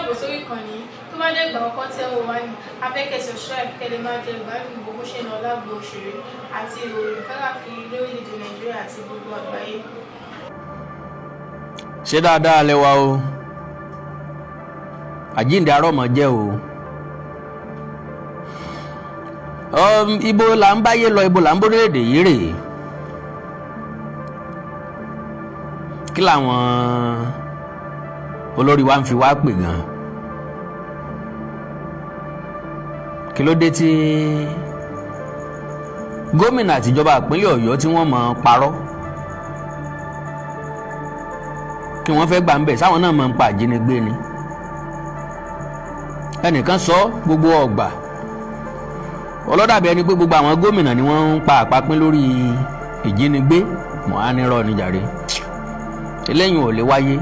Káàbọ̀ sórí ìkànnì. Tó bá jẹ́ ìgbà àkọ́kọ́ tẹ́ ò wá ní, a fẹ́ kẹ́ subscribe kẹ́ lè máa jẹ ìgbádùn gbogbo ṣe ń lọ lágbo òṣèré àti ìròyìn káàkiri lórílẹ̀‐èdè Nàìjíríà àti gbogbo àgbáyé. Ṣé dáadáa lẹ wà o? Àjíǹde arọ́mọ jẹ́ o. Ibo là ń báyé lọ, ibo là ń bórílẹ̀-èdè yìí rè? Kí làwọn olórí wa ń fi wá pè gan? Kí ló dé tí gómìnà àtijọba ìpínlẹ̀ Ọ̀yọ́ tí wọ́n mọ̀ parọ́ kí wọ́n fẹ́ gbà ń bẹ̀, sáwọn náà mọ̀ ń pa àjínigbé ni? Ẹnìkan sọ gbogbo ọgbà ọlọ́dàbí ẹni pé gbogbo àwọn gómìnà ni wọ́n ń pa àpapín lórí ìjínigbé. Mọ̀ á nírọ̀ níjàre, eléyìí ò lè wáyé.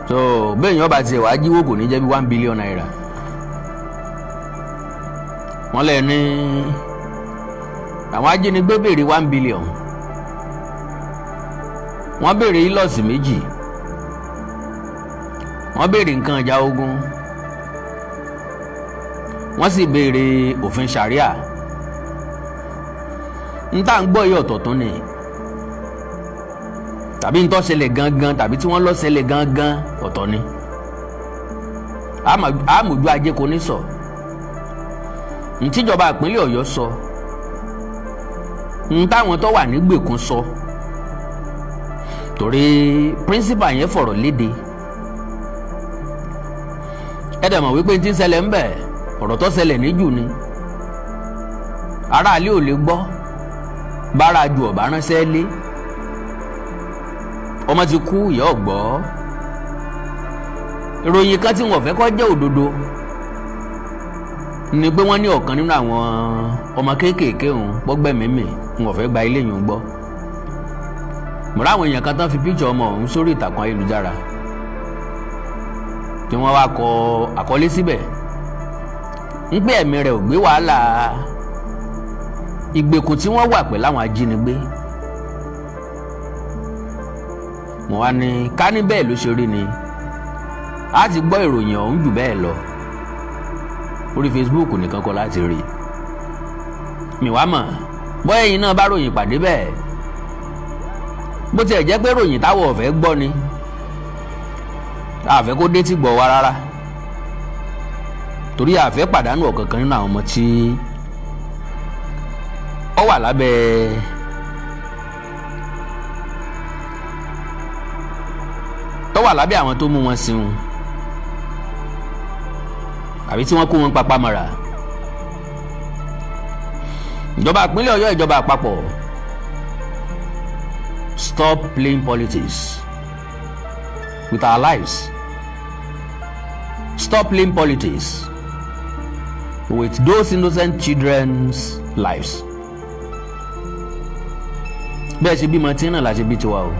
So bẹ́ẹ̀ yẹn ọba tiẹ̀ wá jíwó, kò ní jẹ́ bí ₦1 billion. Wọ́n lẹ̀ ní àwọn ajínigbé béèrè 1 billion, wọ́n béèrè ílọ́ọ̀sì 2, wọ́n béèrè nǹkan ìjà ogun, wọ́n sì béèrè òfin ṣàríà. N tá à ń gbọ́ yìí ọ̀tọ̀ọ̀tún ni, tàbí n tó ṣẹlẹ̀ gangan, tàbí tí wọ́n lọ ṣẹlẹ̀ gangan ọ̀tọ̀ ni. Àmójú ajé kò ní sọ ntíjọba ìpínlẹ̀ Ọ̀yọ́ sọ, n táwọn tó wà nígbèkùn sọ, torí píríncípà yẹn fọ̀rọ̀ léde. Ẹ dẹ̀ mọ̀ wípé tí ń ṣẹlẹ̀ ń bẹ̀, ọ̀rọ̀ tó ṣẹlẹ̀ níjù ni aráàlú ò lè gbọ́. Bára ju ọ̀bá ránṣẹ́ lé ọmọ ti kú, ìyá ọ̀gbọ́. Ìròyìn kan tí wọ́n fẹ́ kó jẹ́ òdodo ni pé wọ́n ní ọ̀kan nínú àwọn ọmọ kéékèèké òun pọ́gbẹ́mímì. Wọ́n fẹ́ gba ilé yìí ń gbọ́. Mọ̀rá àwọn èèyàn kan tán fi píkṣọ̀ ọmọ ọ̀hún sórí ìtàkùn ayélujára tí wọ́n wá kọ àkọlé síbẹ̀ ń pé ẹ̀mí rẹ̀ ò gbé wàhálà ìgbèkùn tí wọ́n wà pẹ̀lú àwọn ajínigbé. Mo wá ní ká ní bẹ́ẹ̀ ló ṣe rí ni, a ti gbọ́ ìròyìn ọ̀hún jù bẹ́ẹ̀ lọ. Orí Facebook nìkan kọ́ láti rí mi wá mọ̀ bóyá ẹ̀yin náà bá ròyìn pàdé bẹ́ẹ̀. Bó tiẹ̀ jẹ́ pé ròyìn táwọn ọ̀fẹ́ gbọ́ ni, àfẹ́ kó dé tí gbọ́ wa rárá, torí àfẹ́ pàdánù ọ̀kankan nínú àwọn ọmọ tí ó wà lábẹ́ tó wà lábẹ́ àwọn tó mú wọn sìn àbí tí wọ́n kó wọn papá mọ́ra. Ìjọba ìpínlẹ̀ Ọ̀yọ́, ìjọba àpapọ̀, stop playing politics with our lives. Stop playing politics with those innocent children's lives. Bẹ́ẹ̀ ṣe bímọ tí náà la ṣe bí tiwa o.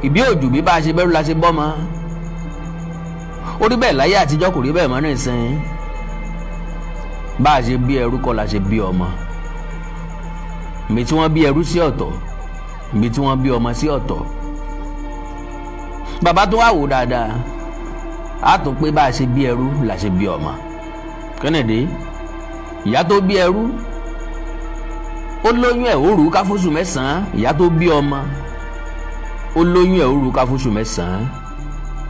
Ìbí òjò bí bá a ṣe bẹ́rù la ṣe bọ́mọ. Ó rí bẹ́ẹ̀ láyé àtijọ́, kò rí bẹ́ẹ̀ mọ́ nísìnyí. Bá a ṣe bí ẹrú kọ́ la ṣe bí ọmọ. Ibi tí wọ́n bí ẹrú sí ọ̀tọ̀, ibi tí wọ́n bí ọmọ sí ọ̀tọ̀. Bàbá tó wà wò dáadáa, á tún pé bá a ṣe bí ẹrú la ṣe bí ọmọ. Kennedy, ìyá tó bí ẹrú ó lóyún ẹ̀, ó rù ú ká fóṣù 9. Ìyá tó bí ọmọ ó lóyún ẹ̀, ó rù ú ká fóṣù 9.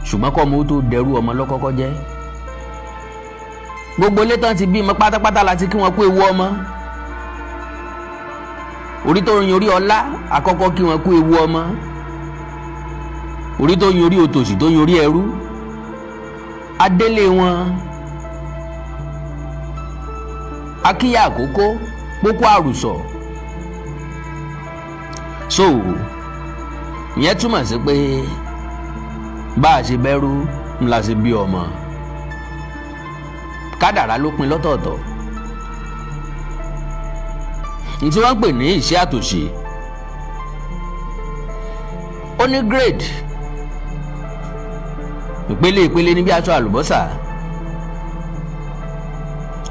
Ṣùgbọ́n kọ́ ọmọ ó tó dẹrú, ọmọ lọ́kọ́kọ́ jẹ́. Gbogbo ilé tán ti bímọ pátápátá láti kí wọn kú ewu ọmọ. Orí tó yin orí ọlá, àkọ́kọ́ kí wọn kú ewu ọmọ. Orí tó yin orí òtòṣì, tó yin orí ẹrú, adélé wọn akíyà àkókò pópó àrùsọ. So ìyẹn túmọ̀ sí pé bá a ṣe bẹ́rú ńlá ṣe bí ọmọ. Kádàrá ló pin lọ́tọ̀ọ̀tọ̀. Ní tí wọ́n ń pè ní ìṣẹ́ àtòṣì, ó ní grade, ìpele ìpele ní bí aṣọ àlùbọ́sà.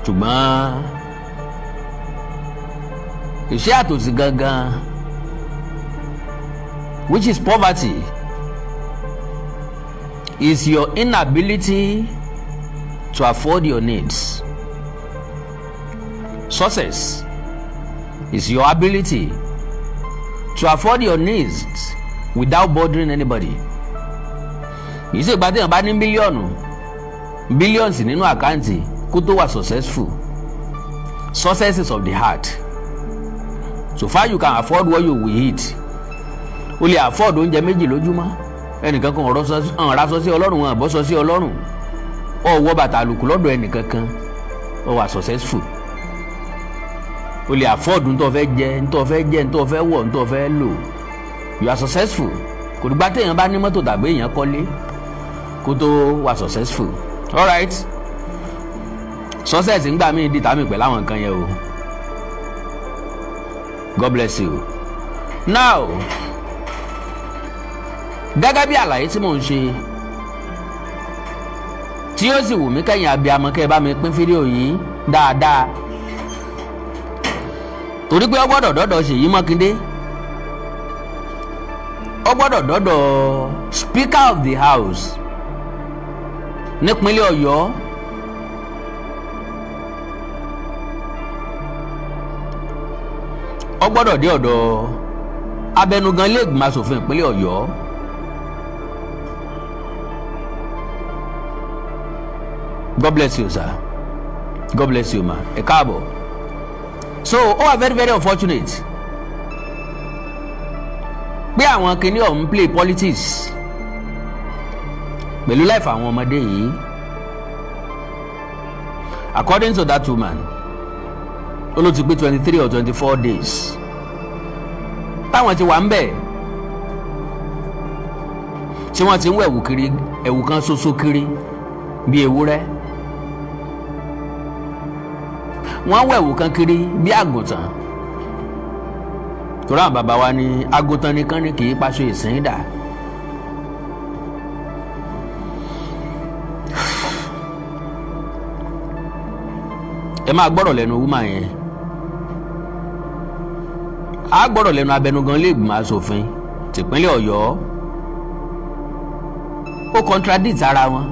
Ṣùgbọ́n ìṣẹ́ àtòṣì gangan, which is poverty, is your inability to afford your needs. Success is your ability to afford your needs without bothering anybody. Kì í ṣe ìgbà téèyàn bá ní mílíọ̀nù, billions nínú account kó tó wà successful. Success is of the heart. So far you can afford what you will eat, o lè afford oúnjẹ méjì lójúmọ́, ẹnìkan kan ọ̀rọ̀ raṣọ sí ọlọ́run wọn àbọ̀sọ sí ọlọ́run, ọ̀ wọ bàtà àlùkù lọ́dọ̀ ẹnìkan kan, ó wà successful. O lè afford ntọ́ fẹ́ jẹ, ntọ́ fẹ́ jẹ, ntọ́ fẹ́ wọ̀, ntọ́ fẹ́ lò, you are successful. Kò dìgbà téèyàn bá ní mọ́tò tàbí èèyàn kọ́lé kó tó wà successful. Alright, success ń gbà mí di tàmí pẹ̀lú àwọn nǹkan yẹn o. God bless you. Now, gẹ́gẹ́ bí àlàyé tí mò ń ṣe, tí ó sì wù mí kẹ́yìn abiyamọ kẹ́ ẹ bá mi pín fídíò yìí dáadáa, torí pé ó gbọ́dọ̀ dọ́dọ̀ Ṣèyí Mákindé, ó gbọ́dọ̀ dọ́dọ̀ Speaker of the House nípínlẹ̀ Ọ̀yọ́, ó gbọ́dọ̀ dé ọ̀dọ̀ abẹnugan ilé ìgbìmọ̀ asòfin ìpínlẹ̀ Ọ̀yọ́. God bless you, sir. God bless you, ma. Ẹ káàbọ̀. So ó wà very very unfortunate pé àwọn kinní ọ̀hún play politics pẹ̀lú life àwọn ọmọdé yìí. According to that woman, ó ló ti pé 23 or 24 days táwọn ti wà ń bẹ̀, tí wọ́n ti ń wẹ̀wù kiri, ẹ̀wù kan ṣoṣo kiri bí ewúrẹ́, wọ́n wẹ̀wù kan kiri bí àgùntàn, torí àwọn bàbá wa ní àgùntàn nìkan ni kì í paṣọ ìsìn dà. Ẹ máa gbọ́rọ̀ lẹ́nu woman yẹn, á gbọ́rọ̀ lẹ́nu abẹnugan ilé ìgbìmọ̀ asòfin tìpínlẹ̀ Ọ̀yọ́. Ó contradict ara wọn.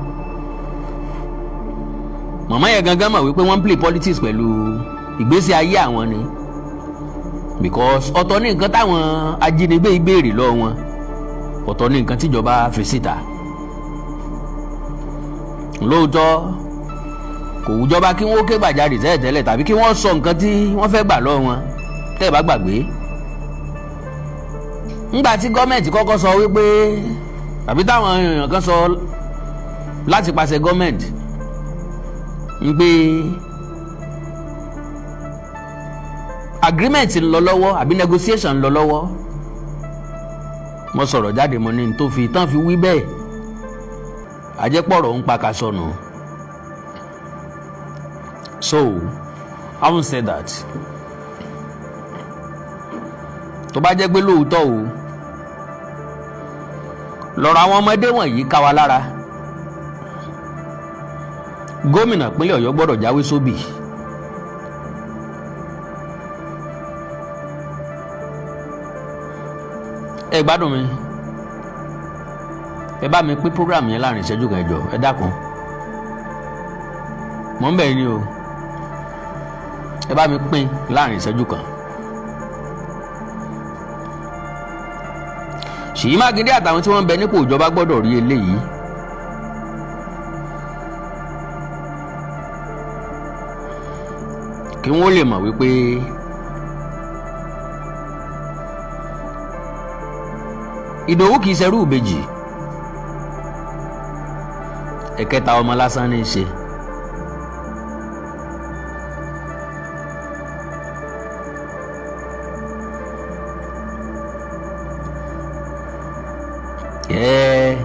Màmá yẹn gangan mọ̀ wípé wọ́n ń play politics pẹ̀lú ìgbésí ayé àwọn ni, because ọ̀tọ̀ ní nǹkan táwọn ajínigbé yìí béèrè lọ́wọ́ wọn, ọ̀tọ̀ ní nǹkan tíjọba fi síta. Lóòótọ́, kò wùjọba kí wọ́n ké gbàjarè tẹ́lẹ̀tẹ́lẹ̀ tàbí kí wọ́n sọ nǹkan tí wọ́n fẹ́ gbà lọ́wọ́ wọn. Tẹ́ ẹ bá gbàgbé, ńgbà tí gọ́ọ̀mẹ̀ntì kọ́kọ́ sọ wípé, tàbí táwọn èèyàn kan sọ láti pàṣẹ gọ́ọ̀mẹ̀ntì ń pé agreement ń lọ lọ́wọ́ àbí negotiation ń lọ lọ́wọ́, mo sọ̀rọ̀ jáde, mo ní tó fi tán fi wí bẹ́ẹ̀, àjẹpọ̀rọ̀ ń pa ká sọnù. So having said that, tó bá jẹ́ pé lóòótọ́ o lọ́rọ̀ àwọn ọmọdé wọ̀nyí ká wa lára, gómìnà ìpínlẹ̀ Ọ̀yọ́ gbọ́dọ̀ jáwé sóbì. Ẹ gbádùn mi, ẹ bá mi pín program yẹn láàrin ìṣẹ́jú kan. Ẹ jọ̀ọ́, ẹ dákun, mò ń bẹ̀ yín ni o. Ẹ bá mi pín láàrin ìṣẹ́jú kan. Ṣèyí Mákindé àtàwọn tí wọ́n ń bẹ nípò ìjọba gbọ́dọ̀ rí eléyìí. Kí wọ́n lè mọ̀ wípé Ìdòwú kìí ṣerú ìbejì, ẹ̀kẹta ọmọ lásán ní í ṣe. Ẹ̀ẹ́,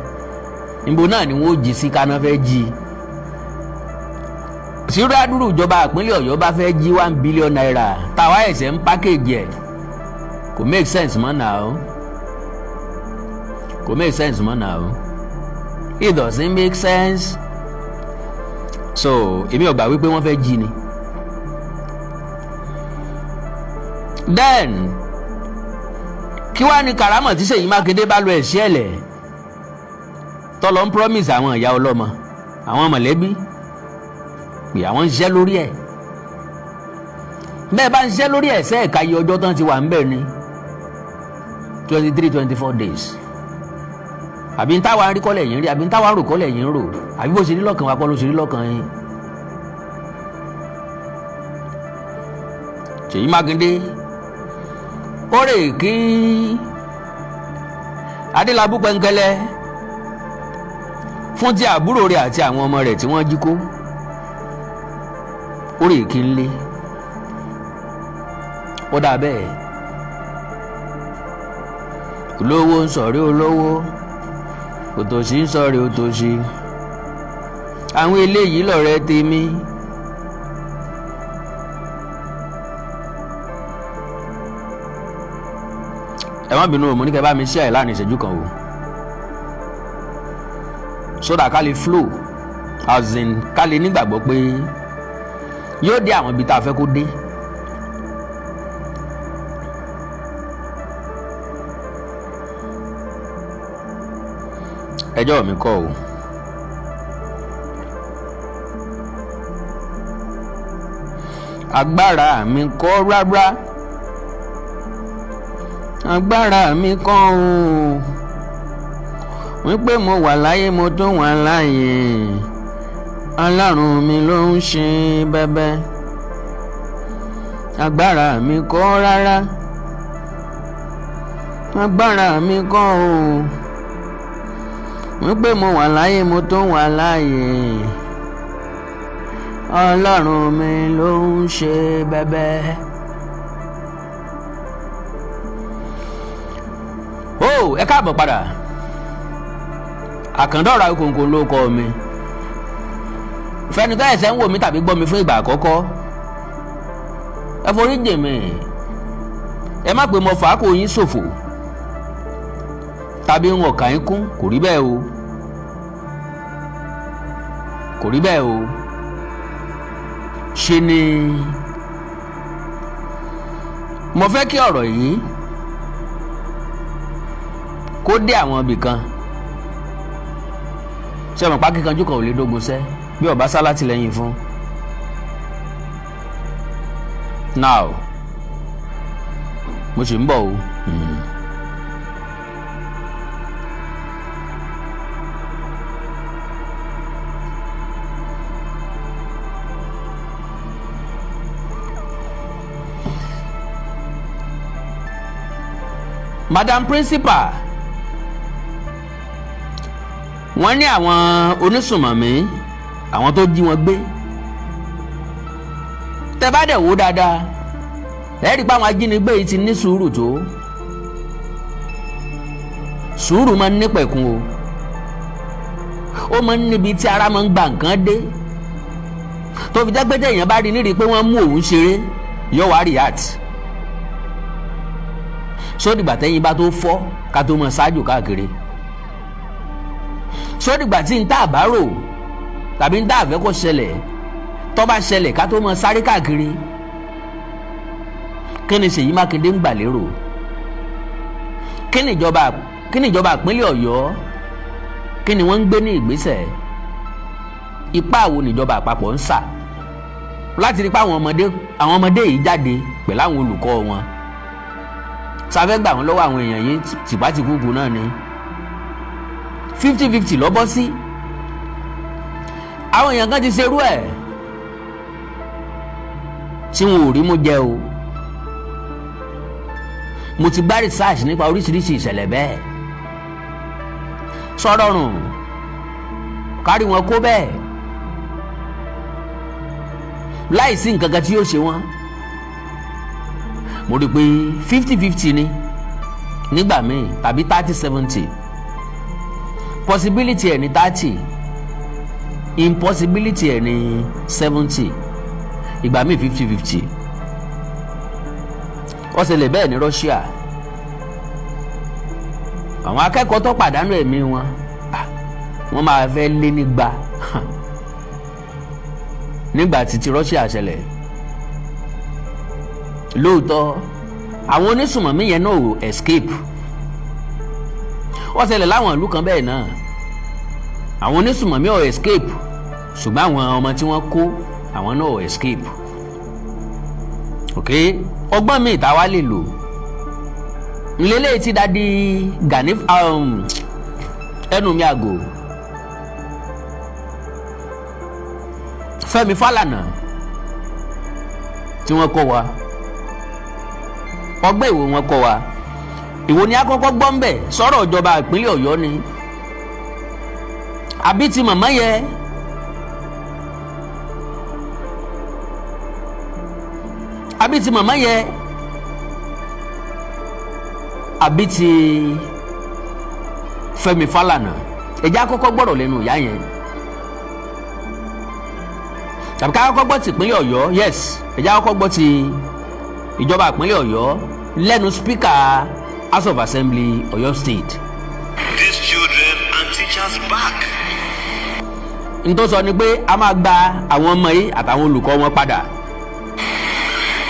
níbo náà ni wọ́n ó jí sí kaná fẹ́ jí síradúró? Ìjọba ìpínlẹ̀ Ọ̀yọ́ bá fẹ́ jí ₦1 billion táwa ẹ̀sẹ̀ ń package ẹ̀, kò make sense mọ́ náà o, kò make sense mọ́ náà o. It doesn't make sense. So èmi ò gbà wípé wọ́n fẹ́ jí ni. Then kí wàá ní karamọ̀ tí Ṣèyí Mákindé bá lọ ẹ̀ṣẹ́ ẹ̀lẹ̀? Tọ́lọ́ ń promise àwọn ìyá ọlọ́mọ, àwọn mọ̀lẹ́bí, pé àwọn ń ṣiṣẹ́ lórí ẹ̀. Bẹ́ẹ̀ bá ń ṣiṣẹ́ lórí ẹ̀ sẹ́ẹ̀ka iye ọjọ́ tán ti wà ń bẹ̀ ni 23, 24 days. Àbí ń táwa ń rí kọ́lẹ̀ yín rí, àbí ń táwa ń rò kọ́lẹ̀ yín rò, àbí bó ṣe rí lọ́kàn wa kọ́ ló ṣe rí lọ́kàn yín? Ṣèyí Mákindé ó rè kí Adélábù pẹ́ńkẹ́lẹ́ fún ti àbúrò rẹ̀ àti àwọn ọmọ rẹ̀ tí wọ́n jí kó. Ó rè kí ń lé ó dà bẹ́ẹ̀. Olówó ń sọ̀rí olówó, òtòṣì ń sọ̀rí òtòṣì. Àwọn eléyìí lọ̀rẹ́ tèmi. Ẹ má bínú o, mo ní kẹ́ bá mi ṣe ẹ̀ láàrin ìṣẹ́jú kan o, so that ká lè flow, as in ká lè nígbàgbọ́ pé yóò dé àwọn ibi tá a fẹ́ kó dé. Ẹjọ́ mi kọ́ o. Agbára mi kọ́ rárá, agbára mi kọ́ o, wípé mo wà láyé, mo tún wà láàyè, Ọlọ́run mi ló ń ṣe bẹ́bẹ́. Agbára mi kọ́ rárá, agbára mi kọ́ o, wípé mo wà láyé, mo tún wà láàyè, Ọlọ́run mi ló ń ṣe bẹ́bẹ́. Ó ẹ káàbọ̀ padà. Àkàndọ̀rọ̀ Awíkonko ló kọ́ mi. Fẹ́ni tó ẹ̀sẹ̀ ń wò mí tàbí gbọ́ mi fún ìgbà àkọ́kọ́, ẹ forí jì mí, ẹ má pè mo fà á kó yín ṣòfò tàbí ń ọ̀kà yín kún. Kò rí bẹ́ẹ̀ o, kò rí bẹ́ẹ̀ o. Ṣe ni mo fẹ́ kí ọ̀rọ̀ yìí kó dé àwọn ibì kan. Ṣé ọmọ pákíkanjú kan ò lè dógun sẹ́ bí ọba sá látìlẹ́yìn fún? Now mo sì ń bọ̀ o. Madam Principal, wọ́n ní àwọn onísùnmọ̀mí, àwọn tó jí wọn gbé, tẹ́ bá dẹ̀ wò dáadáa, ẹ rí i pé àwọn ajínigbé yìí ti ní sùúrù tó. Sùúrù máa ń nípẹ̀kun o. Ó máa ń níbi tí ara máa ń gba nǹkan dé, tó fi jẹ́ pé téèyàn bá rí nírìí pé wọ́n mú òun ṣeré, yóò wá react. Sódìgbà tẹ́yìn bá tó fọ́ ká tó mọ ṣáájú káàkiri, sódìgbà tí n tá àbárò tàbí n tá àfẹ́ kó ṣẹlẹ̀ tó bá ṣẹlẹ̀ ká tó mọ sáré káàkiri? Kí ni Ṣèyí Mákindé ń gbà lérò? Kí ni ìjọba ìpínlẹ̀ Ọ̀yọ́, kí ni wọ́n ń gbé ní ìgbésẹ̀? Ipá wo níjọba àpapọ̀ ń sà láti rí pé àwọn ọmọdé yìí jáde pẹ̀lú àwọn olùkọ́ wọn? Sáfẹ́ gbà wọ́n lọ́wọ́ àwọn èèyàn yìí tìpátìkúùkù náà ni. 50-50 lọ́bọ́ sí. Àwọn èèyàn kan ti ṣerú ẹ̀ tí wọn ò rí mú jẹ o. Mo ti gbá research nípa oríṣiríṣi ìṣẹ̀lẹ̀ bẹ́ẹ̀. Sọ̀rọ̀rùn kárí wọn kó bẹ́ẹ̀ láìsí nǹkan kan tí yóò ṣe wọ́n. Mo rí i pé 50-50 ni nígbà míì tàbí 30-70. Possibility ẹ̀ ní 30, impossibility ẹ̀ ní 70, ìgbà míì 50-50. Ó ṣẹlẹ̀ bẹ́ẹ̀ ní Russia. Àwọn akẹ́kọ̀ọ́ tó pàdánù ẹ̀mí wọn, wọ́n máa fẹ́ lé nígbà nígbà tí ti Russia ṣẹlẹ̀. Lóòótọ́, àwọn onísùmọ̀mí yẹn náà ò escape. Ó ṣẹlẹ̀ láwọn ìlú kan bẹ́ẹ̀ náà. Àwọn onísùmọ̀mí ò escape, ṣùgbọ́n àwọn ọmọ tí wọ́n kó, àwọn náà ò escape. Ok, ọgbọ́n mi ìta wa lè lò nlélẹ́yìí tí Daddy Gani, ẹnu mi àgò, Fẹ́mi Fálànà tí wọ́n kọ́ wa, ọgbẹ́ ìwò wọn kọ́ wa, ìwò ni akọ́kọ́ gbọ́ ń bẹ̀ sọ̀rọ̀ ìjọba ìpínlẹ̀ Ọ̀yọ́ ni àbí ti màmá yẹ. Àbí ti màmá yẹ, àbí ti Fẹ́mi Fálànà? Ẹjẹ àkọ́kọ́ gbọ́rọ̀ lẹ́nu ìyá yẹn, tàbí ká kọ́kọ́ gbọ́ ti ìpínlẹ̀ Ọ̀yọ́? Yes, ẹjẹ àkọ́kọ́ gbọ́ ti ìjọba ìpínlẹ̀ Ọ̀yọ́ lẹ́nu speaker House of Assembly, Ọ̀yọ́ State. These children and teachers back. N tó sọ ni pé a máa gba àwọn ọmọ yìí àtàwọn olùkọ́ wọn padà.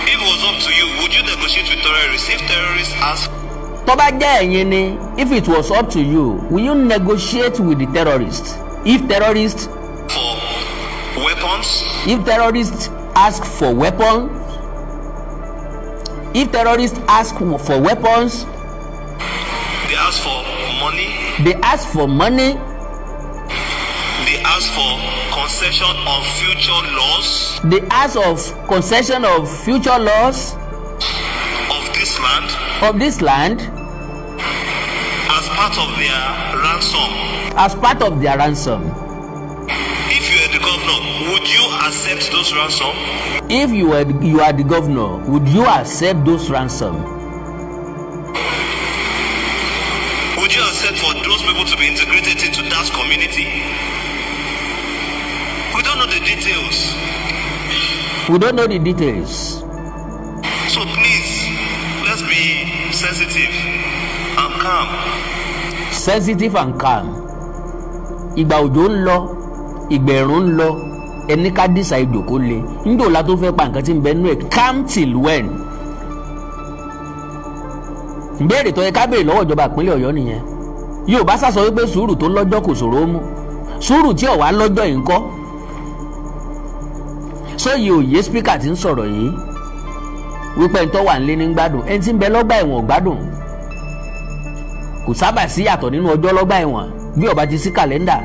If it was up to you, would you negotiate with terrorists if terrorists ask Tó bá jẹ́ ẹ̀yin ni, if it was up to you, will you negotiate with the terrorists if terrorists for weapons? If terrorists ask for weapons, if terrorists ask for weapons, They ask for money. They ask for money. They ask for concession on future laws They ask of concession of future laws of this land of this land as part of their ransom. As part of their ransom. If you were the governor, would you accept those ransom? If you are the governor, would you accept those ransom? Would you accept for those people to be integrated into that community? We don't know the details. We don't know the details. So please, let's be sensitive and calm. Sensitive and calm. Ìgbà òjò ń lọ, ìgbà ẹ̀rùn ń lọ, ẹni ká dìsà ìjòkó le ńjò la tó fẹ́ pa nǹkan tí ń bẹ nínú ẹ̀. Calm till when? Ìbéèrè tó yẹ ká béèrè lọ́wọ́ ìjọba ìpínlẹ̀ Ọ̀yọ́ nìyẹn. Yóò bá sàsọ wípé sùúrù tó lọ́jọ́ kò ṣòro ó mú sùúrù tí ò wá lọ́jọ́ yìí ń kọ́ sóyè. Òye speaker tí ń sọ̀rọ̀ yìí wípé ẹni tó wà nílé ní gbádùn, ẹni tí ń bẹ lọ́gbà ẹ̀wọ̀n ò gbádùn. Kò sábà sí yàtọ̀ nínú ọjọ́ lọ́gbà ẹ̀wọ̀n bí ó bá ti sí kàlẹ́ndà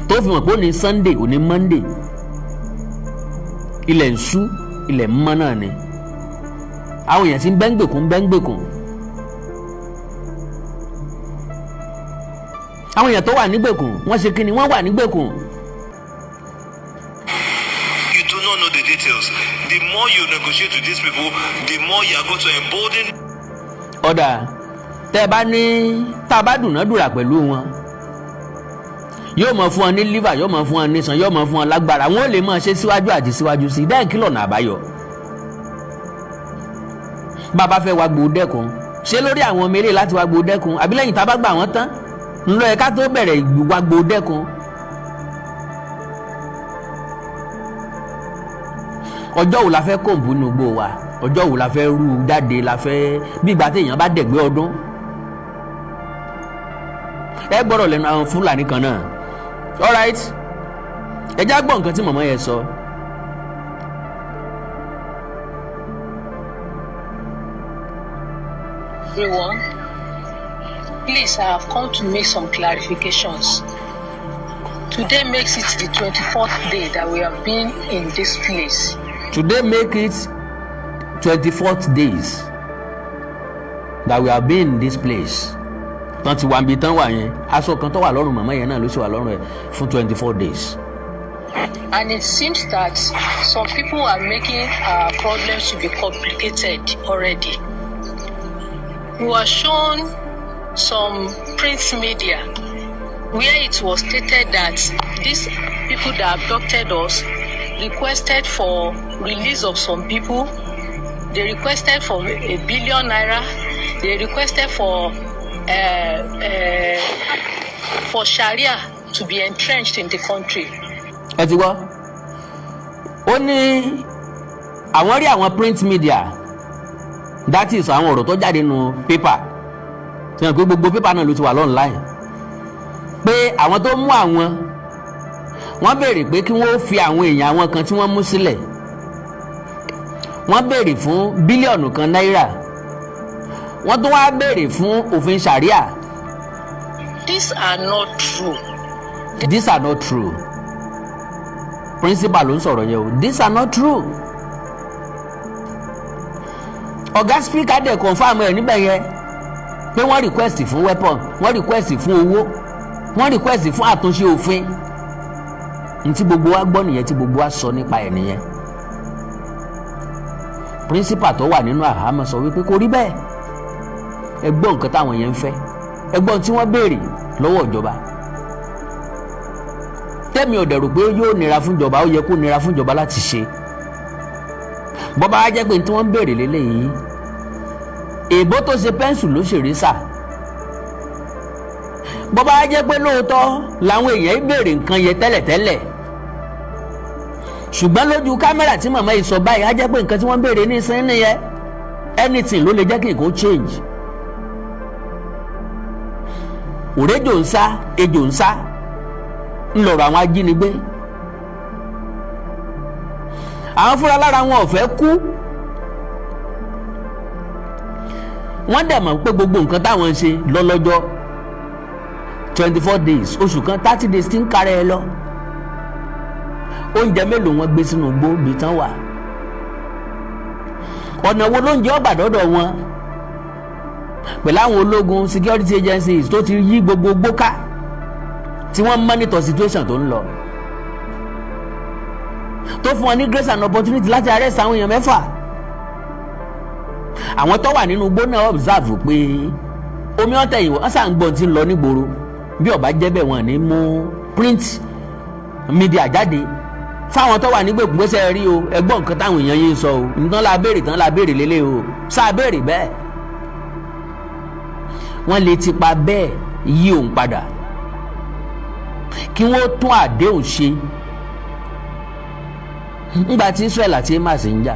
tó fi hàn pé ó ní Sunday, ó ní Monday, ilẹ̀ ń ṣú, ilẹ̀ ń mọ́ náà ni. Àwọn èèyàn ti ń bẹ́ńgbèkùn bẹ́ńgbèkùn. Àwọn èèyàn tó wà nígbèkùn, wọ́n ṣe kí ni? Wọ́n wà nígbèkùn. You do not know the details. The more you negotiate with these people, the more you are going to embolden Ọ̀dà, tẹ́ ẹ bá ní tá a bá dùnádùrà pẹ̀lú wọn, yóò mọ̀ fún ọ ní liver, yóò mọ̀ fún ọ ní san, yóò mọ̀ fún ọ lágbára, wọn ò lè máa ṣe síwájú àti síwájú sí i. Dẹ́yìn kí lọ́nà àbáyọ? Bàbá fẹ́ wá gbòó dẹ́kun, ṣé lórí àwọn ọmọ eré láti wá gbòó dẹ́kun, àbí lẹ́yìn tá a bá gbà wọ́n tán ńlọ ẹ̀ka tó bẹ̀rẹ̀ wá gbòó dẹ́kun? Ọjọ́ wo la fẹ́ kòǹbù nínú igbó wa? Ọjọ́ wo la fẹ́ rú jáde? La fẹ́ bí ìgbà téèyàn bá dẹ̀gbẹ́ ọdún. Ẹ gbọ́dọ̀ lẹ́nu àwọn Fúlàní kan náà. Alright, ẹ já gbọ́ nǹkan tí màmá yẹn sọ. Everyone. Please, I have come to make some clarifications. Today makes it the 24th day that we have been in this place. Today make it 24th days that we have been in this place. Tán ti wà níbi tán wà yẹn, aṣọ kan tó wà lọ́rùn màmá yẹn náà ló sì wà lọ́rùn ẹ̀ fún 24 days. And it seems that some people are making our problems to be complicated already. We were shown some print media where it was stated that these people that abducted us requested for release of some people. They requested for ₦1 billion. They requested for Sharia to be entrenched in the country. Ẹ ti gbọ́, ó ní àwọn rí àwọn print media, that is àwọn ọ̀rọ̀ tó jáde nínú pépà tí wọ́n pé gbogbo pépà náà ló ti wà online. Pé àwọn tó mú àwọn, wọ́n béèrè pé kí wọ́n fi àwọn èèyàn àwọn kan tí wọ́n mú sílẹ̀. Wọ́n béèrè fún 1 bílíọ̀nù náírà. Wọ́n tún wá béèrè fún òfin sharia. These are not true. These are not true. Principal ló ń sọ̀rọ̀ yẹn o. These are not true. Ọ̀gá speaker dẹ̀ confirm ẹ̀ níbẹ̀ yẹn pé wọ́n request fún weapon, wọ́n request fún owó, wọ́n request fún àtúnṣe òfin. Ntí gbogbo wa gbọ́ nìyẹn, tí gbogbo wa sọ nípa ẹ̀ nìyẹn. Principal tó wà nínú àhámọ́ sọ wípé kò rí bẹ́ẹ̀. Ẹ gbọ́ nǹkan táwọn yẹn ń fẹ́, ẹ gbọ́ tí wọ́n béèrè lọ́wọ́ ìjọba. Tẹ́mi ò dẹ̀rù pé yóò nira fún ìjọba. Ó yẹ kó nira fún ìjọba láti ṣe. Bọ́bá á jẹ́ pé tí wọ́n ń béèrè lélẹ́yìí, èbó tó ṣe pencil ló ṣèrè sà. Bọ́bá á jẹ́ pé lóòótọ́ làwọn èèyàn ń béèrè nǹkan yẹn tẹ́lẹ̀tẹ́lẹ̀, ṣùgbọ́n lójú kámẹ́rà tí màmá yìí sọ báyìí, á jẹ́ pé nǹkan tí wọ́n ń béèrè ní ìsín nìyẹn. Anything ló lè jẹ́ kí nǹkan change. Òrejò ń sá, ejò ń sá, ńlọrọ àwọn ajínigbé. Àwọn fúnra lára wọn ò fẹ́ kú. Wọ́n dẹ̀ mọ̀ pé gbogbo nǹkan táwọn ń ṣe lọ́lọ́jọ́ 24 days, oṣù kan, 30 days ti ń kárẹ̀ ẹ lọ. Oúnjẹ mélòó wọn gbé sínú igbó bíi tán wà? Ọ̀nà wo lóúnjẹ ọgbà dọ́dọ̀ wọn pẹ̀lú àwọn ológun, security agencies tó ti yí gbogbo gbó ká, tí wọ́n monitor situation tó ń lọ, tó fún wọn ní grace and opportunity láti arrest àwọn èèyàn mẹ́fà? Àwọn tó wà nínú igbó náà observe pé omi ọ̀tẹ̀ yìí, wọ́n sàn gbọ́n ti ń lọ nígboro. Bí ó bá jẹ́ bẹ́ẹ̀, wọ́n ní mú print media jáde fáwọn tó wà nígbèkùn gbèsè rí o. Ẹgbọ́n nǹkan táwọn èèyàn yìí ń sọ o. Nǹkan la béèrè tán la béèrè lélẹ̀ o, sáà béèrè bẹ́ẹ̀. Wọ́n lè tipa bẹ́ẹ̀ yí òun padà kí wọ́n tún àdéhùn ṣe. Ńgbà tí Israel àti Hamas ń jà,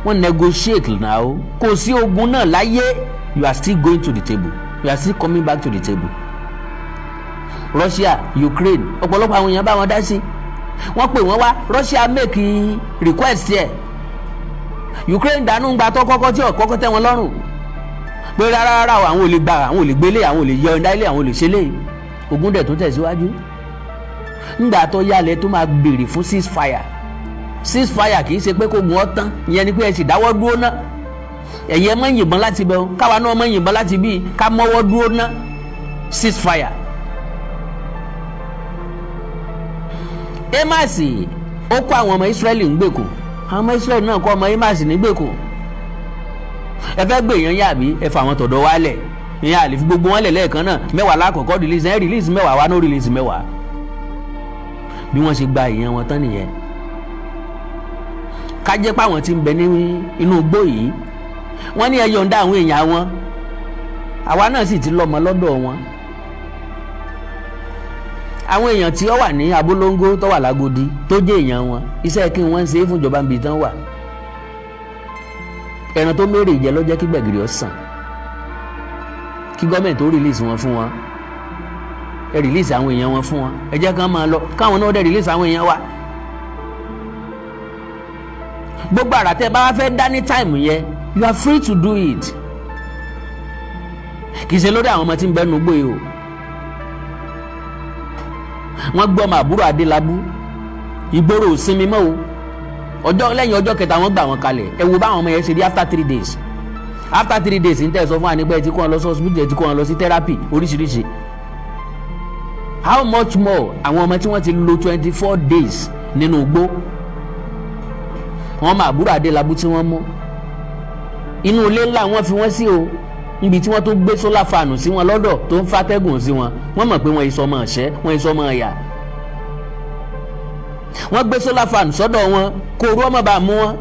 wọ́n negotiate now. Kò sí ogun náà láyé. You are still going to the table, you are still coming back to the table. Russia, Ukraine, ọ̀pọ̀lọpọ̀ àwọn èèyàn bá wọn dá sí. Wọ́n pè wọ́n wá. Russia make request ẹ̀. Ukraine dànù gba tó kọ́kọ́ tí ò kọ́kọ́ tẹ́ wọn lọ́rùn pé rárá rárá o, àwọn ò lè gba, àwọn ò lè gbélé, àwọn ò lè yọ ọ̀dá ilé, àwọn ò lè ṣe lé. Ogun dẹ̀ tó tẹ̀síwájú. Ńgbà tó yálẹ̀ tó máa béèrè fún cease fire. Cease fire kì í ṣe pé kó gun ọ́ tán. Ìyẹn ni pé ẹ sì dáwọ́ dúró ná. Ẹ̀yin ẹ má yìnbọn láti bẹ̀ o, káwa náà má yìnbọn láti bí, ká mọ́wọ́ dúró ná. Cease fire. Hamas ó kó àwọn ọmọ Israẹli ń gbèkùn, àwọn ọmọ Israẹli náà kó ọmọ Hamas ní gbèkùn. Ẹ fẹ́ gbé èèyàn yàbí ẹ fà àwọn tọ̀dọ̀ wálẹ̀. Ìyẹn àlè fi gbogbo wọn lẹ̀ lẹ́ẹ̀kan náà. 10 lákọ̀ọ́kọ́ release, ẹ release 10 wá, no release 10. Bí wọ́n ṣe gba èèyàn wọn tán nìyẹn. Ká jẹ́ pé àwọn tí ń bẹ ní inú igbó yìí, wọ́n ní ẹ yọ̀ǹda àwọn èèyàn wọn. Àwa náà sì ti lọ́mọ lọ́dọ̀ wọn. Àwọn èèyàn tí ó wà ní Abolongo, tó wà lágodi, tó jẹ́ èèyàn wọn, iṣẹ́ kí wọ́n ń ṣe é fún ìjọba níbi tán wà. Ẹran tó mérè jẹ ló jẹ́ kí gbẹ̀gìrì ó sàn. Kí gọ́ọ̀mẹ̀ntì tó release wọn fún wọn, ẹ release àwọn èèyàn wọn fún wọn. Ẹ jẹ́ kán máa lọ, káwọn náà dẹ̀ release àwọn èèyàn wa. Gbogbo àrà tẹ́ bá wá fẹ́ dá ní time yẹn, you are free to do it. Kì í ṣe lórí àwọn ọmọ tí ń bẹ́nu gbé o. Wọ́n gbọ́ ọmọ àbúrò Adélábù, ìgboro ò sinmi mọ́ o. Ọjọ́ lẹ́yìn ọjọ́ kẹta, wọ́n gbà wọ́n kalẹ̀. Ẹ wo báwọn ọmọ yẹn ṣe rí after 3 days. After 3 days, ń tẹ̀ sọ fún wa nípa ẹ ti kó wọn lọ sí hospital, ẹ ti kó wọn lọ sí therapy oríṣiríṣi. How much more àwọn ọmọ tí wọ́n ti lò 24 days nínú igbó? Wọ́n máa àbúrò Adélábù tí wọ́n mú, inú ilé ńlá wọ́n fi wọ́n sí o, níbi tí wọ́n tó gbé solar fan sí wọn lọ́dọ̀, tó ń fàtẹ́gùn sí wọn. Wọ́n mọ̀ pé wọ́n ìsọmọ ọ̀ṣẹ́, wọ́n ìsọmọ ọ̀yà. Wọ́n gbé solar fan sọ́dọ̀ wọn kó orú ọmọ bá mú wọn.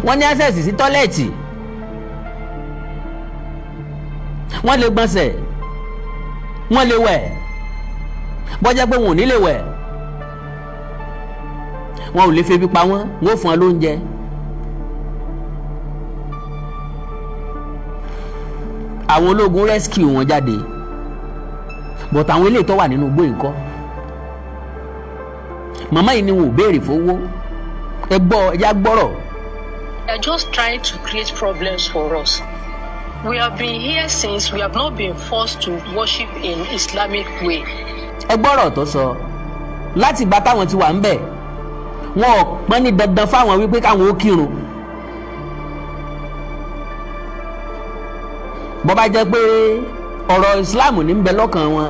Wọ́n ní access sí toilet, wọ́n lè gbọ̀nsẹ̀, wọ́n lè wẹ̀. Bọ́jà pé wọn ò ní lè wẹ̀, wọn ò lè febi pa wọ́n, wọ́n ò fún wọn lóúnjẹ. Àwọn ológun rescue wọn jáde. But àwọn eléyìí tó wà nínú igbó yìí ńkọ́? Màmá yìí ni wọn ò béèrè fowó. Ẹ gbọ́, ẹ já gbọ́rọ̀. They are just trying to create problems for us. We have been here since. We have not been forced to worship in Islamic way. Ẹ gbọ́rọ̀ tó sọ. Láti ìgbà táwọn ti wà ń bẹ̀, wọn ò pọ́n ní dandan fáwọn wípé káwọn ó kírun. Bó bá jẹ́ pé ọ̀rọ̀ Islam ní ń bẹ lọ́kàn wọn,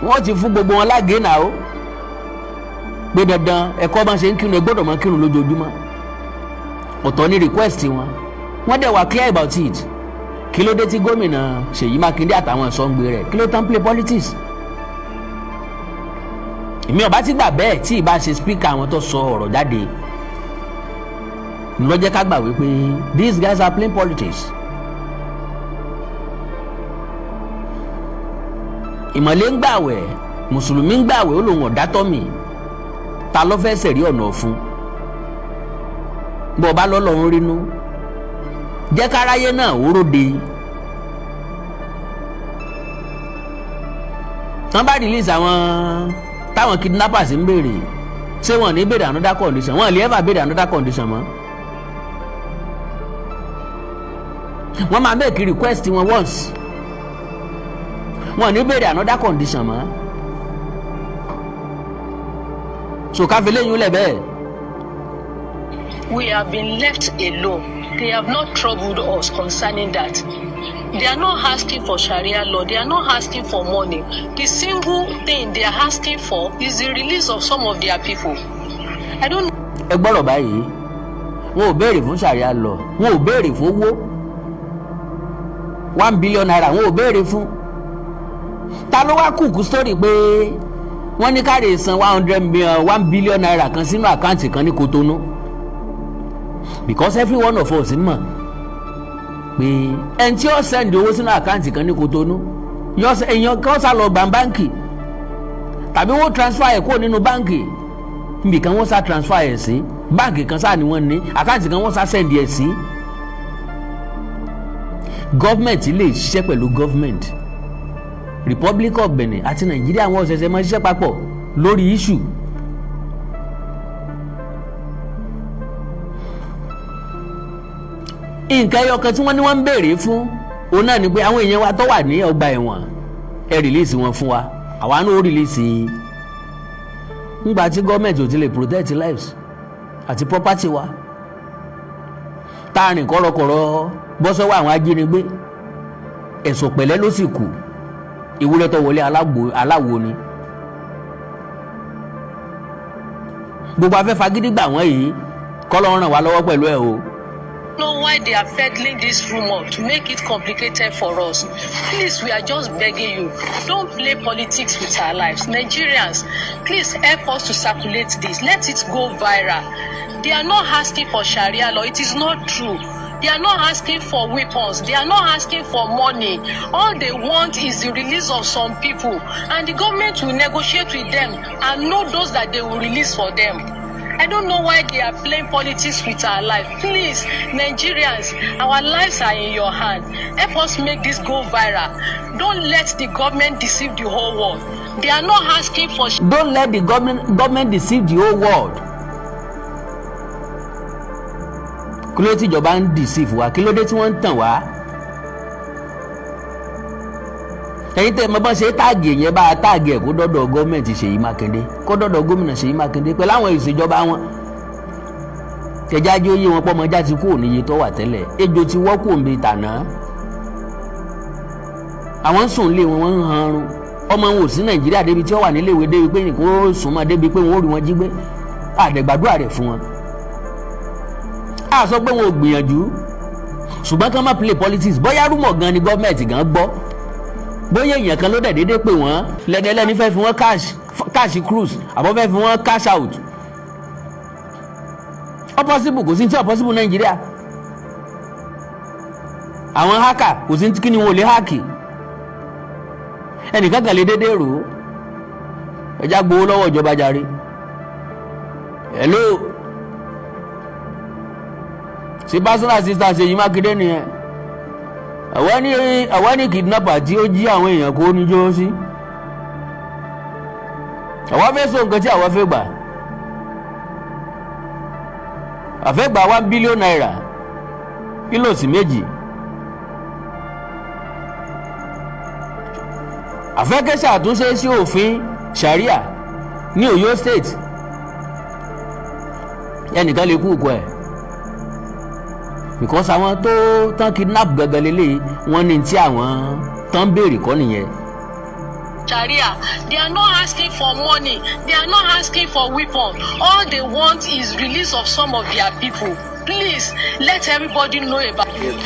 wọ́n ti fún gbogbo wọn lágéènà ó pé dandan ẹ̀kọ́ bá ṣe ń kírun, ẹ gbọ́dọ̀ máa kírun lójoojúmọ́. Ọ̀tọ̀ ní request wọn, wọ́n dẹ̀ wà clear about it. Kí ló dé tí gómìnà Ṣèyí Mákindé àtàwọn ìsọ̀ǹgbè rẹ̀, kí ló tán play politics? Èmi ọba ti gbà bẹ́ẹ̀. Tí ì bá ṣe speaker àwọn tó sọ ọ̀rọ̀ jáde ló jẹ́ ká gbà wípé these guys are playing politics. Ìmọ̀lẹ́ ń gbàwẹ̀, mùsùlùmí ń gbàwẹ̀, ó lòun ọ̀dá tọ́mì. Ta ló fẹ́ sẹ̀rí ọ̀nà ọ̀fun? Bó o bá lọ́lọ́run rínú, jẹ́ káráyé náà ó róde. Tán bá release àwọn táwọn kidnappers ń béèrè, ṣé wọn ní béèrè another condition? Wọn lè ever béèrè another condition mọ́. Wọ́n máa make request wọn once, wọn ní béèrè another condition mọ́. So káfí lẹ́yìn lẹ̀ bẹ́ẹ̀. We have been left alone. They have not troubled us concerning that. They are not asking for Sharia law. They are not asking for money. The single thing they are asking for is the release of some of their people. I don't Ẹ gbọ́rọ̀ báyìí, wọn ò béèrè fún Sharia law, wọn ò béèrè fún owó ₦1 billion, wọn ò béèrè fún. Ta ló wá kúkú sórí pé wọ́n ní káre san 100 million, ₦1 billion kan sínú àkáǹtì kan ní Kotonu? Because every one of us mọ̀ pé ẹni tí ó send owó sínú àkáǹtì kan ní Kotonu, èèyàn kan sá lọ gbà báǹkì tàbí wọ́n transfer ẹ̀ kúrò nínú báǹkì nbìkan, wọ́n sá transfer ẹ̀ sí báǹkì kan sáà ni wọ́n ní àkáǹtì kan, wọ́n sá send ẹ̀ sí. Gọ́ọ̀mẹ̀ntì lè ṣiṣẹ́ pẹ̀lú gọ́ọ̀mẹ̀ntì Republic of Benin àti Nàìjíríà, wọn ṣẹ̀ṣẹ̀ máa ṣiṣẹ́ papọ̀ lórí issue. Nǹkan ẹyọ kan tí wọ́n ní wọ́n ń béèrè fún òun náà ni pé àwọn èèyàn wa tó wà ní ọgbà ẹ̀wọ̀n, ẹ release wọn fún wa, àwa náà ó release. Ńgbà tí gọ́ọ̀mẹ̀ntì ò ti lè protect lives àti property wa, tá a rìn kọ́rọ̀kọ̀rọ̀ bọ́ sọ́wọ́ àwọn ajínigbé, ẹ̀sọ̀ pẹ̀lẹ́ ló sì kù. Ìwúrẹ́ tó wọlé aláwo ni gbogbo afẹ́fẹ́ agídígbà wọ́n yìí kọ́ ló ń ràn wá lọ́wọ́ pẹ̀lú ẹ̀ o. know why they are peddling this rumor to make it complicated for us. Please, we are just begging you, don't play politics with our lives. Nigerians, please help us to circulate this. Let it go viral. They are not asking for Sharia law. It is not true. They are not asking for weapons. They are not asking for money. All they want is the release of some people. And the government will negotiate with them and know those that they will release for them. I don't know why they are playing politics with our life. Please, Nigerians, our lives are in your hand. Help us make this go viral. Don't let the government deceive the whole world. They are not asking for Don't let the government deceive the whole world. Kí ló tíjọba ń deceive wa? Kí ló dé tí wọ́n ń tàn wá? Ẹ̀yin tẹ́ ẹ mọ bọ́n ṣe tag yẹn, bá a tag ẹ̀ kó dọ́dọ̀ gọ́ọ̀mẹ̀ntì Ṣèyí Mákindé, kó dọ́dọ̀ gómìnà Ṣèyí Mákindé pẹ̀lú àwọn ìṣèjọba wọn. Kẹjájú ó yé wọn pọ́mọjá ti kú òníye tó wà tẹ́lẹ̀, ejò ti wọ́ kú òǹbi tàná. Àwọn ń sùn lé wọn, wọ́n ń hanrun. Ọmọ wọn ò sí Nàìjíríà débi tí wọ́n wà níléèwé, débi pé nìkan ó sùn mọ́, débi pé wọ́n ó rí wọn jí gbé. Àdẹ̀gbàdúrà rẹ̀ fún wọn. A sọ pé wọn ò gbìyànjú, ṣùgbọ́n kán má play politics. Bóyá rumour gan ni gọ́ọ̀mẹ̀ntì gan gbọ́, bóyá èèyàn kan ló dẹ̀ déédéé pè wọ́n lẹ́ni ẹlẹ́ni fẹ́ fi wọ́n cash cash cruise àbọ̀ fẹ́ fi wọ́n cash out. Ó possible, kò sí tí ó possible Nàìjíríà. Àwọn hacker, kò sí kí ni wọn ò lè hack. Ẹnìkan kan lè déédéé rò ó, ẹjá gbowó lọ́wọ́ ìjọba jàre. Hello, ṣe personal assistant Ṣèyí Mákindé nìyẹn? Àwa ní kidnapper tí ó jí àwọn èèyàn kó níjó sí. Àwa fẹ́ sọ nǹkan tí àwa fẹ́ gbà. A fẹ́ gba ₦1 billion kílò sí méjì. A fẹ́ kẹ́ ṣàtúnṣe sí òfin Sharia ní Ọ̀yọ́ State. Ẹnìkan lè kú òkú ẹ̀ because àwọn tó tán kidnap gangan lélẹ̀, wọ́n ní tí àwọn tán béèrè kọ́ nìyẹn. Sharia. They are not asking for money. They are not asking for weapon. All they want is release of some of their people. Please let everybody know about it.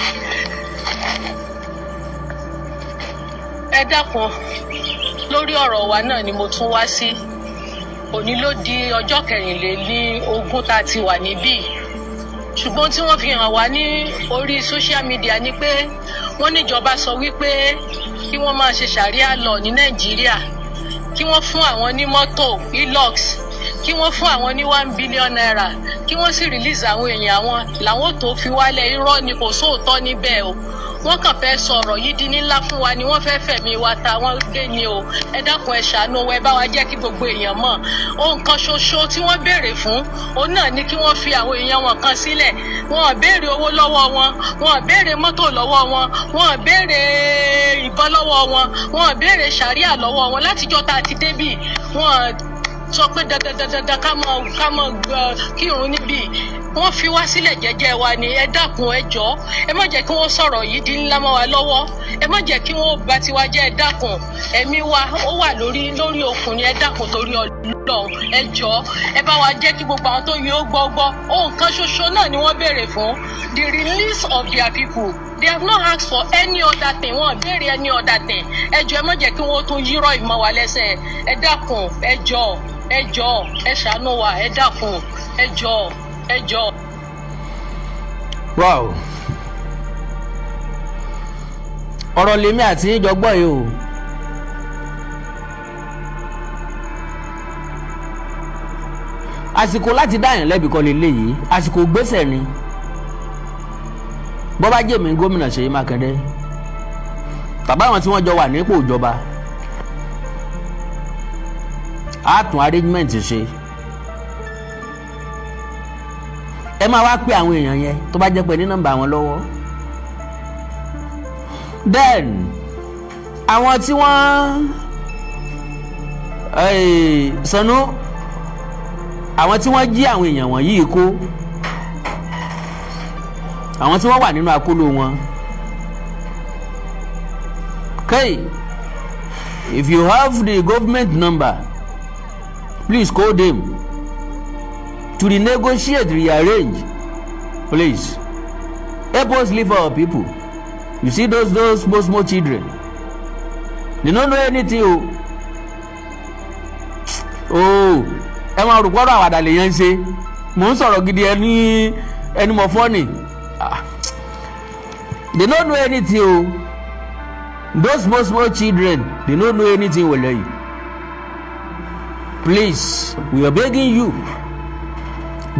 Ẹ dákun, lórí ọ̀rọ̀ wa náà ni mo tún wá sí. Òní ló di ọjọ́ 24 tá a ti wà níbí, ṣùgbọ́n tí wọ́n fi hàn wá ní orí social media ni pé wọ́n níjọba sọ wípé kí wọ́n máa ṣe Sharia law ní Nàìjíríà, kí wọ́n fún àwọn ní mọ́tò Hilux, kí wọ́n fún àwọn ní ₦1 billion, kí wọ́n sì release àwọn èèyàn àwọn làwọn tó fi wálẹ̀. Irọ́ ni, kò sóòótọ́ níbẹ̀ o. Wọ́n kàn fẹ́ sọ ọ̀rọ̀ yìí di ńlá fún wa ni. Wọ́n fẹ́ fẹ̀mí wa ta wọ́n gbé ni o. Ẹ dákun, ẹ ṣàánú wa, ẹ bá wa jẹ́ kí gbogbo èèyàn mọ̀. Ohun kan ṣoṣo tí wọ́n béèrè fún òun náà ni kí wọ́n fi àwọn èèyàn wọn kan sílẹ̀. Wọn ò béèrè owó lọ́wọ́ wọn, wọn ò béèrè mọ́tò lọ́wọ́ wọn, wọn ò béèrè ìbọn lọ́wọ́ wọn, wọn ò béèrè Sharia lọ́wọ́ wọn. Látijọ́ tá a ti débì, wọn sọ pé dandan dandan ká mọ kírun níbí. Wọ́n fi wá sílẹ̀ jẹ́jẹ́ wa ni. Ẹ dákun, ẹ jọ̀ọ́, ẹ má jẹ́ kí wọ́n sọ̀rọ̀ yìí di ńlá mọ́ wa lọ́wọ́. Ẹ má jẹ́ kí wọ́n bà tiwa jẹ́. Ẹ dákun, ẹ̀mí wa ó wà lórí okùn ni. Ẹ dákun, torí Ọlọ́run, ẹ jọ̀ọ́, ẹ bá wa jẹ́ kí gbogbo àwọn tó yẹ ó gbọ́ gbọ́. Ohun kan ṣoṣo náà ni wọ́n béèrè fún: the release of their people. They have not asked for any other thing. Wọ́n béèrè any other thing. Ẹ jọ̀ọ́, ẹ má jẹ́ kí wọ́n tún yírọ̀ ìmọ̀ wa lẹ́sẹ̀. Ẹ dákun, ẹ jọ̀ọ́, ẹ jọ̀ọ́, ẹ ṣàánú wa. Ẹ dákun, ẹ jọ̀ọ́, ẹ jọ̀ọ́. Wow, ọ̀rọ̀ lèmi àti yín jọ gbọ́ yìí o. Àsìkò láti dáyàn lẹ́bi kọ́ lélẹ́yìí, àsìkò gbèsè ni. Bọ́ bá jèmi gómìnà Ṣèyí Mákindé tàbí àwọn tí wọ́n jọ wà nípò ìjọba, á tún arrangement ṣe. Ẹ máa wá pé àwọn èèyàn yẹn tó bá jẹ́ pé ní nọ́mbà wọn lọ́wọ́. Then àwọn tí wọ́n sanu, àwọn tí wọ́n jí àwọn èèyàn wọ̀nyí kó, àwọn tí wọ́n wà nínú akóló wọn. Okay, if you have the government number, please call them to renegotiate, rearrange. Please help us leave our people. You see those small small children, they no know anything o. Oh, ẹ máa rò pọ́nrọ́ àwàdà lèèyàn ń ṣe. Mò ń sọ̀rọ̀ gidi, ẹni ẹni mọ̀ fọ́ọ̀nì. They no know anything o. Those small small children, they no know anything. Wọ̀lẹ́yìn, please, we are begging you.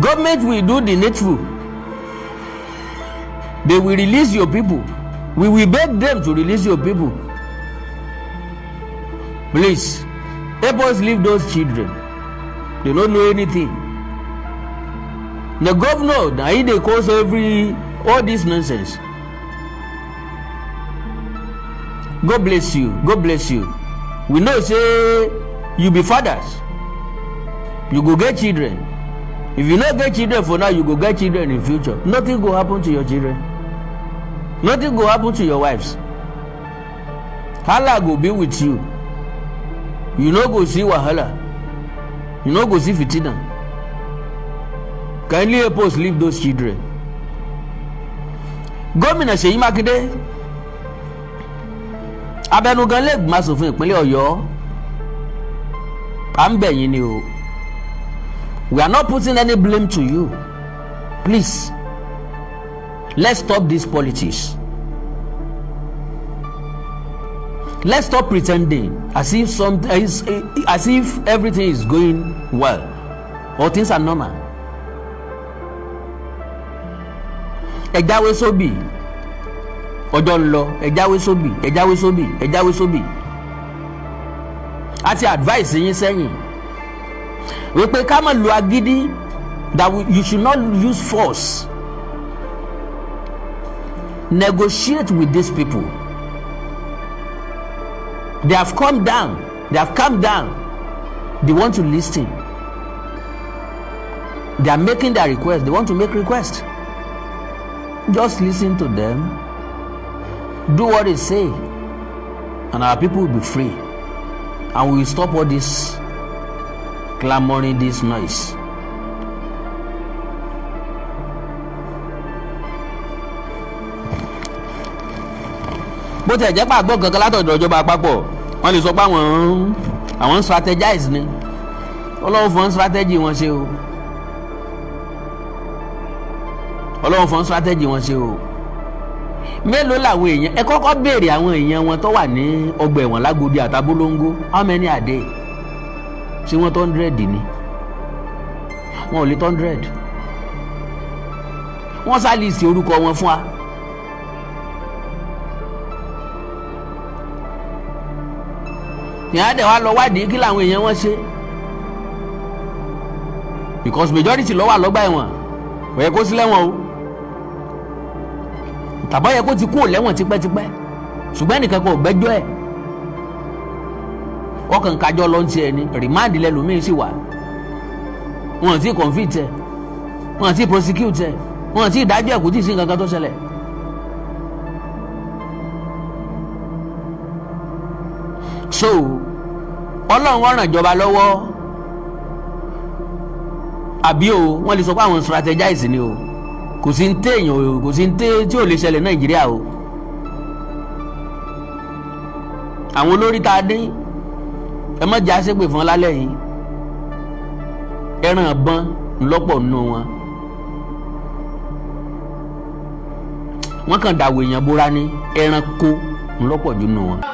Government will do the needful. They will release your people. We will beg them to release your people. Please help us leave those children. They no know anything. The governor na he dey cause every all this nonsense. God bless you. God bless you. We know say you be fathers, you go get children. If you no get children for now, you go get children in future. Nothing go happen to your children, nothing go happen to your wives. Allah go be with you. You no go see wahala, you no go see fitina. Kindly help us leave those children. Gómìnà Ṣèyí Mákindé, abẹnugan lẹ́gbọ̀n aṣòfin ìpínlẹ̀ Ọ̀yọ́, à ń bẹ̀ yín ni o. We are not putting any blame to you. Please, let's stop this politics. Let's stop pretending as if everything is going well or things are normal. Ẹ jáwé sóbì, ọjọ́ ń lọ. Ẹ jáwé sóbì, ẹ jáwé sóbì, ẹ jáwé sóbì. A ti advice yín sẹ́yìn. Wípé ká má lo agídí, that you should not use force. Negotiate with these people. They have come down, they have come down, they want to listen. They are making their request, they want to make request. Just listen to them, do what they say, and our people will be free and we will stop all this clamoring, this noise. Bó tiẹ̀ jẹ́ pé àgbọ̀ kankan látọ̀dọ̀ ìjọba àpapọ̀, wọ́n lè sọ pé àwọn ń strategize ni. Ọlọ́run fún strategy wọn ṣe o, Ọlọ́run fún strategy wọn ṣe o. Mélòó làwọn èèyàn? Ẹ kọ́kọ́ béèrè àwọn èèyàn wọn tó wà ní ọgbà ẹ̀wọ̀n l'Ágodi àtàbólóńgó. How many are they? Ṣé wọ́n tó 100 ni? Wọn ò lè tó 100. Wọ́n sá list orúkọ wọn fún wa. Ìyá dẹ̀ wá lọ wádìí kí làwọn èèyàn wọn ṣe, because majority ló wà lọ́gbà ẹ̀wọ̀n. Kò yẹ kó sí lẹ́wọ̀n o, tàbọ̀ yẹ kó ti kúrò lẹ́wọ̀n tipẹ́tipẹ́, ṣùgbọ́n ẹnìkan kò gbẹ́jọ́ ẹ̀. Ọkàn kájọ lọ ń tiẹ̀ ni. Remand lẹ́lòmíín sì wà. Wọn ti convict ẹ̀, wọn ti prosecute ẹ̀, wọn ti dájọ́ ẹ̀, kò tí ì sí nǹkan kan tó ṣẹlẹ̀. So Ọlọ́run ó ràn ìjọba lọ́wọ́ àbí o. Wọ́n lè sọ pé àwọn strategize ni o. Kò sí ní téèyàn o, kò sí ní té tí ò lè ṣẹlẹ̀ Nàìjíríà o. Àwọn olórí tá a dín, ẹ má jà ṣépè fún lálẹ́ yìí. Ẹran ìbọn ńlọ́pọ̀ nínú wọn. Wọ́n kàn dàwọ̀ èèyàn bóra ní ẹranko ńlọ́pọ̀ jù nínú wọn. Báwo